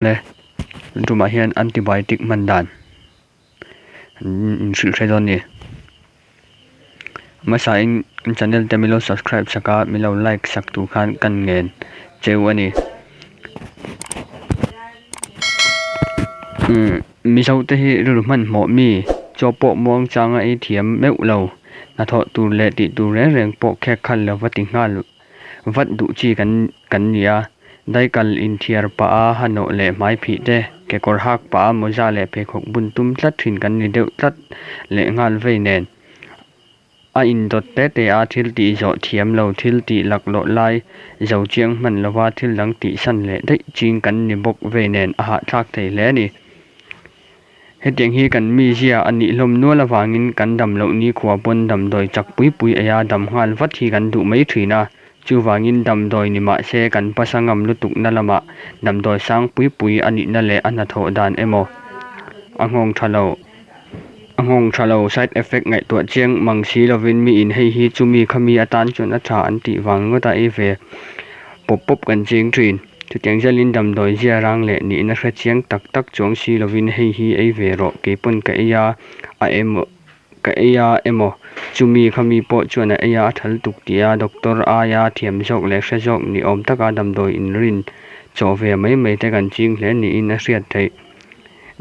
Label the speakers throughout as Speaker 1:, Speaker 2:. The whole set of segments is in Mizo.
Speaker 1: Le tun tumah hian antibiotic hman dan an inhrilh hre dawn a ni. Hmasain kan channel te min lo subscribe sak a min lo like sak tur khan kan ngen cheu a ni. Umm Mizo te hi rilru hmanhmawh mi chaw pawh muang changa ei thiam meuh lo hnathawh tur leh tih tur reng reng pawh khek khalh lova ti nghal Vat duh chi kan kan ni a, daikal inthiar pah a hanawh leh hmai phih te, kekawr hak pah a mawza leh pheikhawk bun tum tlat thin kan ni deuh tlat leh nghal vei nen. A indawt te te a thil tih zawh thiam lo thil tih laklawh lai zo chiang hman lova thil dang tih san leh daih ching kan ni bawk vei nen a hahthlak thei hle a ni. Hetiang hi kan mizia a nih hlawm nual avangin kan dam loh nikhua pawn damdawi chak pui pui eia dam nghal vat hi kan duh mai thin a. Chuvangin damdawi ni mah se kan pasa ngam lutukna lamah damdawi sang pui pui a nihna leh a hnathawh dan emaw a nghawng tha lo a nghawng tha lo side effect ngaihtuah chiang mang si lovin miin hei hi chumi khami atan chuan a tha an tih vang ngawt a ei ve pawp pawp kan ching thin. Chutiang zelin damdawi zia rang leh nihna hre chiang tak tak chuang si lovin hei hi ei ve rawh, kei pawn ka ei a, a emaw ka ei a emaw, chumi khami pawh chuan a ei a, a thal tuk tih a, doctor aia thiam zawk leh hre zawk ni awm taka damdawi inrin chawh ve mai mai te kan ching hle niin a hriat theih.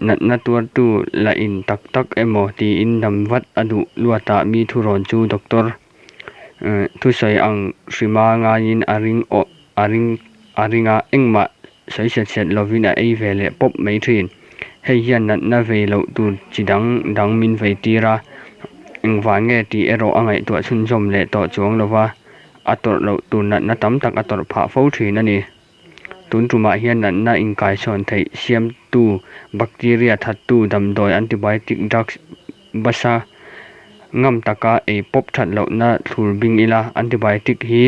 Speaker 1: Natna tuartu la in tak tak emaw tiin dam vat a duh luatah mi thurawn chu doctor Thusawi ang hrima ngaiin a ring awh a ring a ring a, engmah sawi set set lovin a ei ve leh pawp mai thin. Hei hian natna vei loh tur chi dang dang min vei tir a, engvah nge tih erawh a ngaihtuah chhunzawm leh tawh chuang lova, a tawrh loh tur natna tam tak a tawrh phah fo thin a ni. Tun tumah hian natna inkaisawn theih siamtu bacteria thattu damdawi antibiotic drugs basa ngam taka ei pawp that lohna thlur bing ila antibiotic hi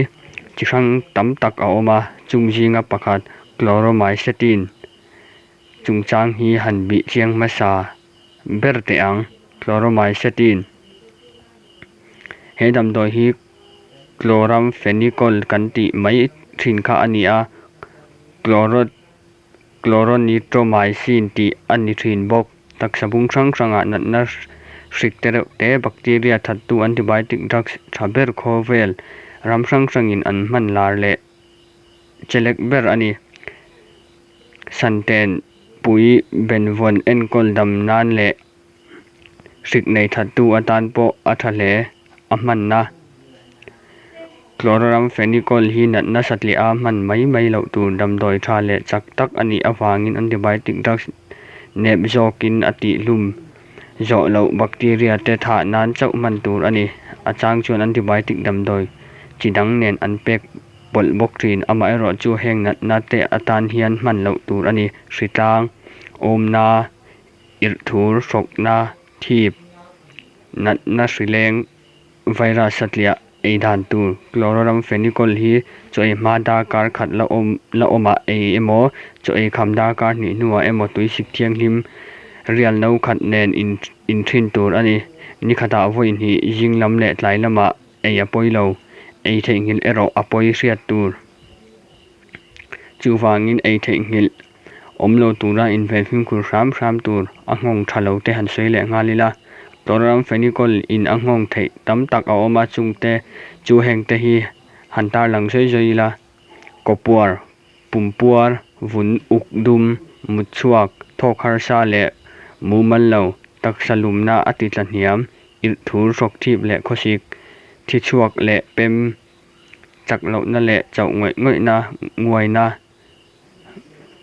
Speaker 1: chi hrang tam tak a awm a, chung zinga pakhat chloromycetin chungchang hi han bih chiang hmasa ber teh ang. Chloromycetin He damdawi hi Chloramphenicol kan tih mai thin kha a ni a, Chloronitromycin tih a ni thin bawk. Taksa bung hrang hrangah natna hrik te reuh te, bacteria thattu antibiotic drugs tha ber khawvel ram hrang hrangin an hman lar leh chelek ber a ni. Santen pui benvawn enkawl dam nan leh Hrik nei thattu atan pawh a tha hle. A hmanna Chloramphenicol hi natna satliah a hman mai mai loh tur damdawi tha leh chak tak a nih avangin antibiotic drugs nep zawkin a tihhlum zawh loh bacteria te thah nan chauh hman tur a ni. A chang chuan antibiotic damdawi chi dang nen an pek pawlh bawk thin. Amaherawhchu heng natna te atan hian hman loh tur a ni. Hritlang, awmna, Irhthur hrawkna, thip, natna hrileng, virus satliah ei dan tur Chloramphenicol hi chaw ei hma darkar khat la awm la awmah ei emaw, chaw ei kham darkar hnih hnuah emaw tuisik thianghlim rial no khat nen in inthin tur a ni. Ni khatah vawi hnih zing lam leh tlai lamah ei a pawi lo, ei theihnghilh erawh a pawi hriat tur. Chuvangin ei theihnghilh Awm lo tura inven fimkhur hram hram tur a nghawng tha lo te han sawi leh nghal ila. Chloramphenicol in a nghawng theih tam tak a awm a, chungte chu heng te hi han tarlang zawi zawi ila. Kawpuar, pumpuar, vun uk dum, mut chhuak, thawk harsa leh mumal lo, taksa lumna a ti tla hniam, irh thur hrawk thip leh khawsik, thi chhuak leh pem chak lohna leh chauh ngawih ngawihna, nguaina,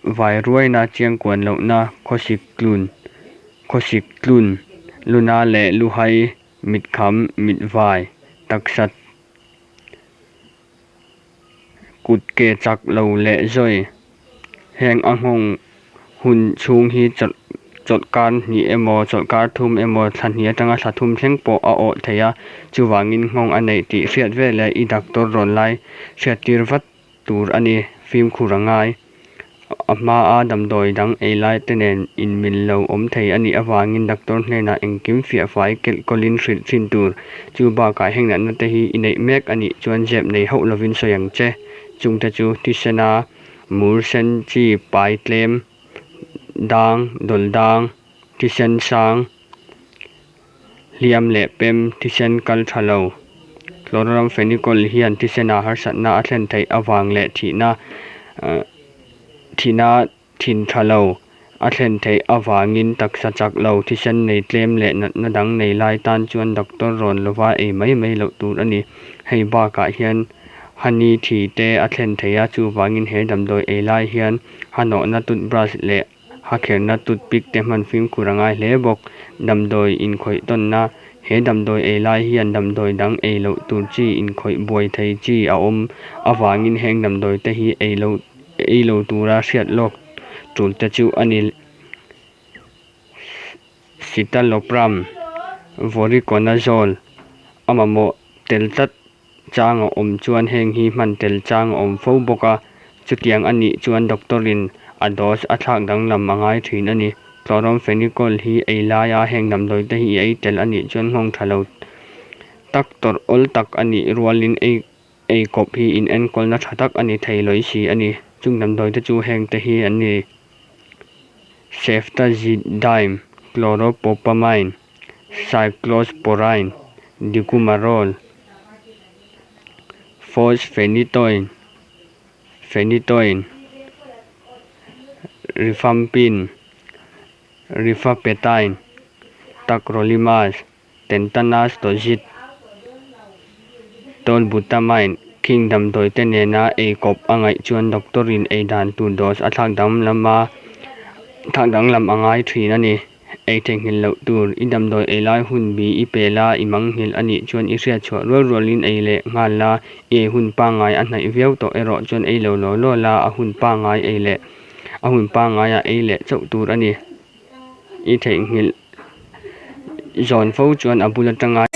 Speaker 1: Vai ruaina chiangkuan lohna khawsik tlun, khawsik tlun, luna leh luhai, mitkham, mitvai, taksa kut ke chak lo leh zawi. Heng a nghawng hun chhung hi chawlhkar hnih emaw chawlhkar thum emaw thla hnih atanga thla thum thleng pawh a awh thei a, chuvangin nghawng a neih tih hriat veleh i doctor rawn lai hriattir vat tur a ni, fimkhur a ngai. A hmaa damdawi dang ei lai te nen inmil lo awm thei a nih avangin doctor hnenah engkim fiah fai kelh kawlin hrilh thin tur. Chu bakah heng natna te hi i neih mek a nih chuan zep nei hauh lovin sawi ang che. Chungte chu thisena mur sen chi pai tlem. dang, dawl dang, thisen sang, hliam leh pem, thisen kal tha lo. Chloramphenicol hian thisenah harsatna a thlen theih avang leh thihna thihna thin tha lo a thlen theih avangin taksa chak lo, thisen nei tlem leh natna dang nei lai tan chuan doctor rawn lova ei mai mai loh tur a ni. Hei bakah hian honey thi te a thlen thei a, chuvangin he damdawi ei lai hian ha nawhna toothbrush leh ha kherna toothpick te hman fimkhur a ngai hle bawk. Damdawi inkhawih tawnna, He damdawi ei lai hian damdawi dang ei loh tur chi inkhawih buai thei chi a awm avangin heng damdawi te hi ei lo ei lo tura hriat lawk tul te chu a ni. Citalopram, Voriconazole a mamawh tel tlat chang a awm chuan heng hi hman tel chang a awm fo bawk a, chutiang a nih chuan doctor in a dose a thlak danglam a ngai thin a ni. Chloramphenicol hi ei laia heng damdawi te hi i ei tel a nih chuan nghawng tha lo tak tawrh awl tak a nih rualin ei ei kawp hi in enkawlna tha tak a ni thei lawi si a ni. Chung damdawi te chu heng te hi an ni. Ceftazidime, Chloropopamine, Cyclosporine, Dicumarol, Fosphenytoin, Phenytoin, Rifampin, Rifapentine, Tacrolimus, Tentanas Tozit, Tolbutamide, khing damdawi te nena ei kawp a ngaih chuan doctor in ei dan tur dose a thlak danglam a thlak danglam a ngai thin a ni. Ei theihnghilh loh tur, i damdawi ei lai hun bi i pe la, i mangnghilh a nih chuan i hriat chhuah rual rualin ei leh nghal la, i ei hun pangngai a hnaih viau tawh erawh chuan ei lo law law la, a hun pangngai ei leh a hun pangngaiah ei leh chauh tur a ni. I theihnghilh zawn fo chuan a bul atanga.